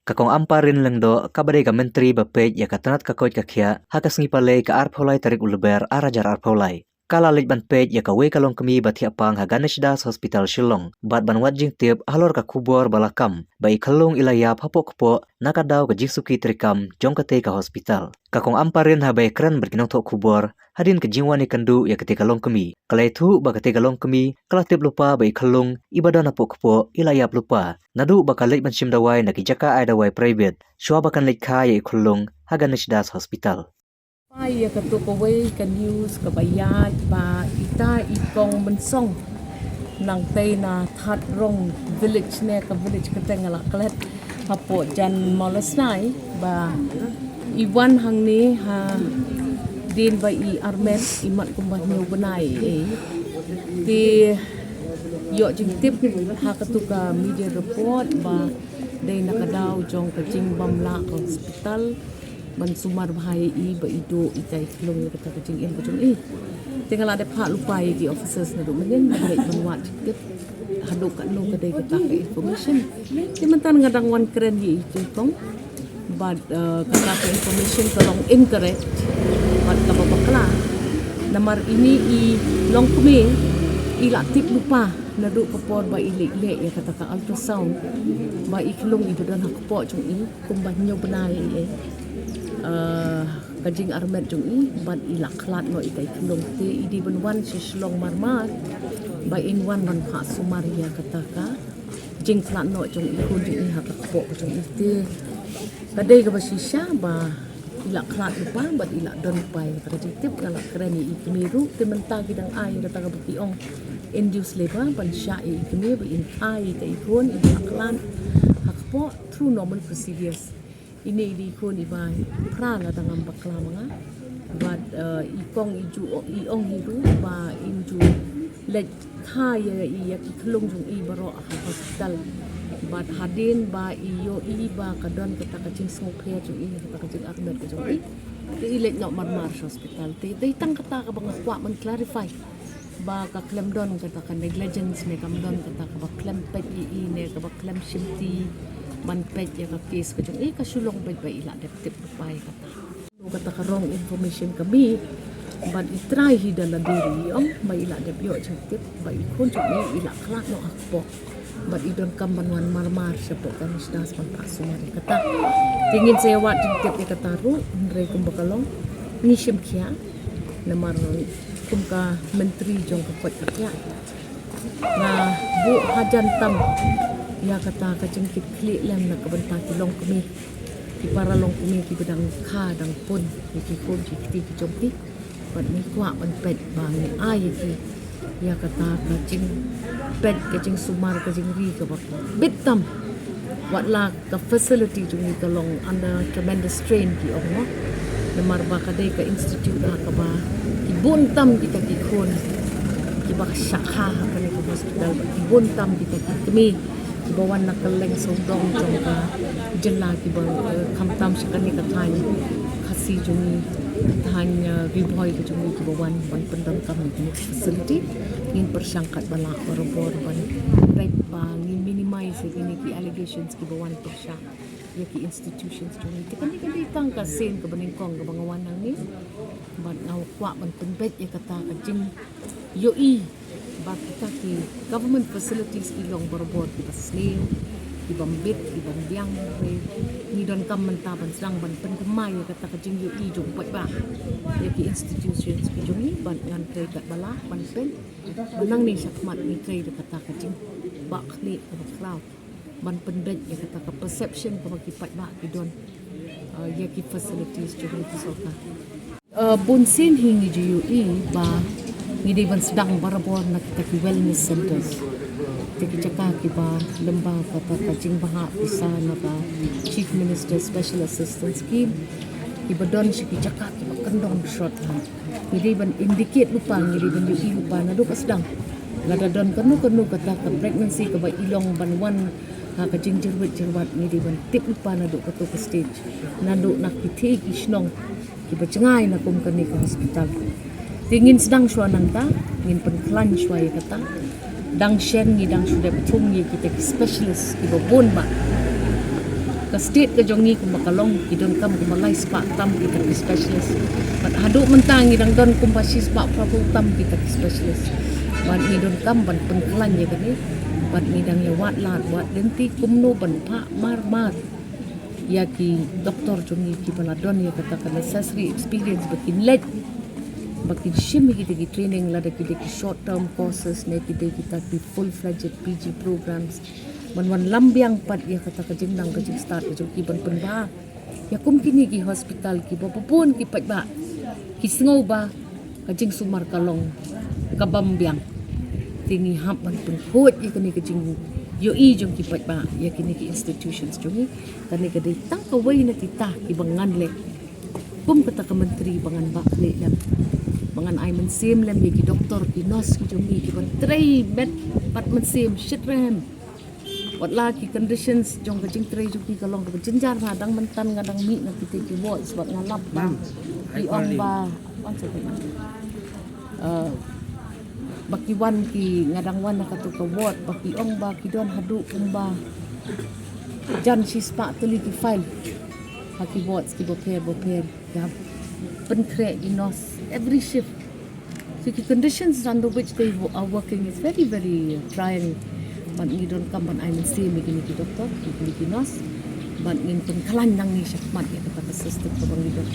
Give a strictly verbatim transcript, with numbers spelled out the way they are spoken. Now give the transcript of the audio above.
Ka Kong Ampareen Lyngdoh, kaba dei ka Myntri ba peit ïa ka tnat ka koit ka khiah, ha ka sngi Palei ka arphew lai tarik u Lber ar hajar arphew lai, ka la leit ban peit ïa kawei ka longkmie ba thiah pang ha Ganesh Das Hospital Shillong, bad ban wad jingtip halor ka khubor ba la kam ba i khyllung i la ïap hapoh kpoh na ka daw ka jingsuki treikam jong katei ka hospital. Ka Kong Ampareen haba ïakren bad ki nongthoh khubor hadien ka jingwan ïakynduh ïa katei ka longkmie, ka la ïathuh ba katei ka longkmie ka la tip lypa ba i khyllung iba don hapoh kpoh i la ïap lypa, naduh ba ka leit ban shim dawai na ki jaka ai dawai private, shuwa ba kan leit kha ïa i khyllung ha Ganesh Das Hospital. Peit ïa kato kawei ka news kaba ïaid ba ita i Kong Mynsong nangtei na Thadrong village ne ka village kata nga la klet hapoh jan Mawlasnai ba i wan hangne hadien ba i armet i mat kumba hynñiew bnai. Te ïoh jingtip ha kato ka media report ba dei na ka daw jong ka jingbym lah ka hospital ban sumar bha ïa i ba i duh ita i khyllung ïa kata ka jingim ka jong i. Te nga la dep phah lypa ïa ki officers naduh mynnin ban leit ban wad jingtip haduh katno ka dei kata ka information. Te mynta nga dang wan kren ïa i, i Kong, bad, eh, kata ka information ka long incorrect bad kaba bakla. Namar ine i longkmie i la tip lypa naduh ka por ba i leit leh ïa kata ka ultrasound ba i khyllung iba don ha kpoh jong i kumba hynñiew bnai ïa i, eh, ka jingarmet jong i bad i la khlad noh ita i khyllung. Te i dei ban wan sha Shillong marmar ba in wan ban phah sumar ïa kata ka jingkhlad noh jong i khun jong i ha ka kpoh ka jong i. Te ka dei kaba shisha ba i la khlad lypa bad i la don lypa ïa kata ka jingtip. Nga la kren ïa i kmie ruh, te mynta ki dang ai ïa kata kaba ki ong induced labour ban shah ïa i kmie ba in ai ïa i khun iba la khlad ha kpoh through normal procedures. Ine i dei i khun iba phra la dang ngam bakla ma nga. Bad, eh, i Kong i ju, i ong hi ruh ba in ju leit kha ïa i, ïa ki khyllung jong i baroh ha hospital. Bad hadien ba i ïohi ba ka don kata ka jingsngewpher jong i, kata ka jingarmet ka jong i, te i leit noh marmar sha hospital. Te dei tang kata kaba nga kwah ban clarify ba ka khlem don kata ka negligence ne kam don kata kaba khlem peit ïa i ne kaba khlem shimti ban peit ïa ka case ka jong i. Ka shu long beit ba i la dep tip lypa ïa kata. Kata ka wrong information ka mih, bad i trai hi da lade ruh i ong ba i la dep ïoh jingtip ba i khun jong i i la khlad noh ha kpoh bad i donkam ban wan marmar shapoh Ganesh Das ban phah sumar ïa kata. Te ngin sa ïa wad jingtip ïa kata ruh, hynrei kumba ka long ngi shim khia namar kum ka myntri jong ka koit ka khiah nga buh hajan tam ïa kata ka jingkitkhlieh lem na ka bynta ki longkmie, ki para longkmie kiba dang kha dang pun ïa ki khun ki kti ki jong ki. Bad ngi kwah ban peit ba ngi ai ïa ki ïa kata ka jingpeit, ka jingsumar, ka jingri kaba bit tam. Watla ka facility jong ngi ka long under tremendous strain ki ong mo. Namar ba ka dei ka institute ha kaba ki bun tam kita ki khun kiba shah kha ha kane ka hospital, ki bun tam kita ki kmie kiba wan na kylleng sawdong jong ka jylla kiba, eh, khamtam sha kane ka thaiñ Khasi jong ngi, thaiñ, eh, Ri Bhoi ka jong ngi kiba wan ban pyndonkam ïa kine ki facility. Ngin pyrshang katba lah barabor ban peit ba ngin minimize ïa kine ki allegations kiba wan pyrshah ïa ki institutions jong ngi. Te kane ka dei tang ka sien kaba nyngkong kaba nga wan hangne. Bad nga kwah ban pynbeit ïa kata ka jingïohi ba kita ki government facilities ki long barabor kiba sniew, kiba mbit, kiba biang. Ngi donkam mynta ban sdang ban pynthymmai ïa kata ka jingïohi jong u paidbah ïa ki institutions ki jong ngi. Bad ngan trei katba lah ban peit ba nangne shakhmat ngi trei da kata ka jingbahkhlieh kaba khraw ban pynbeit ïa kata ka perception kaba ki paidbah ki don, uh, ïa ki facilities jong ki sorkar. Uh, bun sien hi ngi ju ïohi ba ngi dei ban sdang barabor na kita ki wellness centers, kita ki jaka kiba lyngba kata ka jingbha pisa na ka Chief Minister Special Assistance Scheme, kiba don sha ki jaka kiba kyndong shortcut. Ngi dei ban indicate lypa, ngi dei ban ïohi lypa naduh ka sdang. Lada don kano kano kata ka pregnancy kaba i long ban wan ha ka jingjyrwit jyrwat, ngi dei ban tip lypa naduh kato ka stage, naduh na ki thei ki shnong kiba jngai na kum kane ka hospital. Te ngin sdang shuwa nangta, ngin pynkhlaiñ shuwa ïa kata. Dang shen ngi dang shu dep thung ïa kita ki specialist kiba bun bha. Ka state ka jong ngi kumba ka long, ki donkam kumba lai spah tam kita ki specialist. Bad haduh mynta ngi dang don kumba shi spah phraphew tam kita ki specialist. Bad ngi donkam ban pynkhlaiñ ïa kane. Bad ngi dang ïa wad lad wad lynti kumno ban phah mar mar ïa ki doktor jong ngi kiba la don ïa kata ka necessary experience ba kin leit, ba kin shim ïa kita ki training, lada ki dei ki short term courses ne ki dei kita ki full fledged P G programs. Ban wanlam biang pat ïa kata ka jingnang ka jingstad ka jong ki ban pynbha ïa kum kine ki hospital kiba bun ki paidbah ki sngew ba ka jingsumar ka long ka bam biang. Te ngi hap ban pynkhuid ïa kane ka jingïohi jong ki paidbah ïa kine ki institutions jong ngi. Kane ka dei tang kawei na kita kiba ngan leh kum kata ka myntri ba ngan bah khlieh lem, ba ngan ai mynsiem lem ïa ki doktor ki nurse ki jong ngi kiban trei met bad mynsiem shitrhem. Wat la ki conditions jong ka jingtrei jong ki ka long kaba jynjar, nga dang mynta nga dang mih na kita ki wards bad nga lap ba ki ong ba, one second. Uh, ba ki wan ki, nga dang wan na katu ka ward ba ki ong ba ki don haduh kumba jan shi spah tylli ki file ha ki wards kiba pher ba pher. Ki hap pynkhreh ki nurse every shift. So ki conditions under which they wo- are working is very, very trying. Bad ngi donkam ban ai mynsiem ïa kine ki doktor, ïa kine ki nurse, bad ngin pynkhlaiñ nangne shakhmat ïa kata ka system kaba ngi don.